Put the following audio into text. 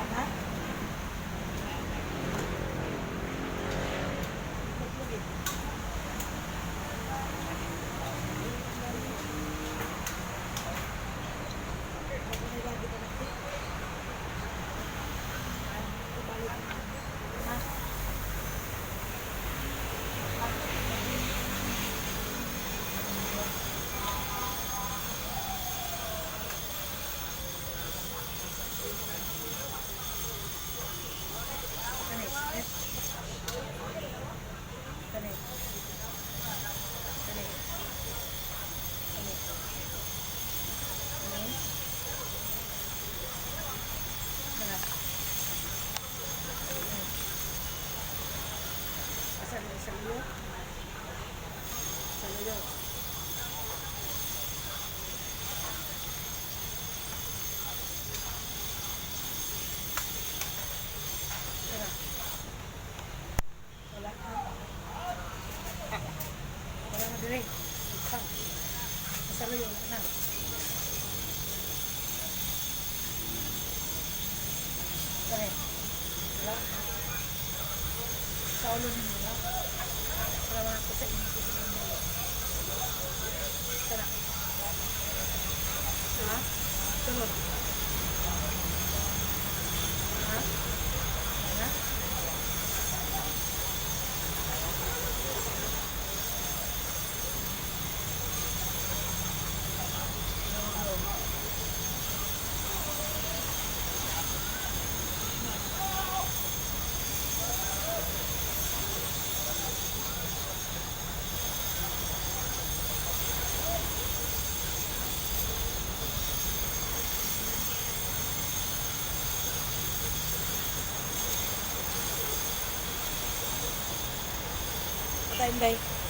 Wala na? Kani, eh. Kani. Kani. Kani. Kani. Kana. Asa na sa luyo? Sa luyo. Kana. Wala na. Wala na dire. Pang. Sa luyo, wala na. Kani. Wala. Sa ulo ninyo, wala. Wala man ako sa inyo. Tara. Ha? Sunod. Ha? Wala na? Patay, Inday.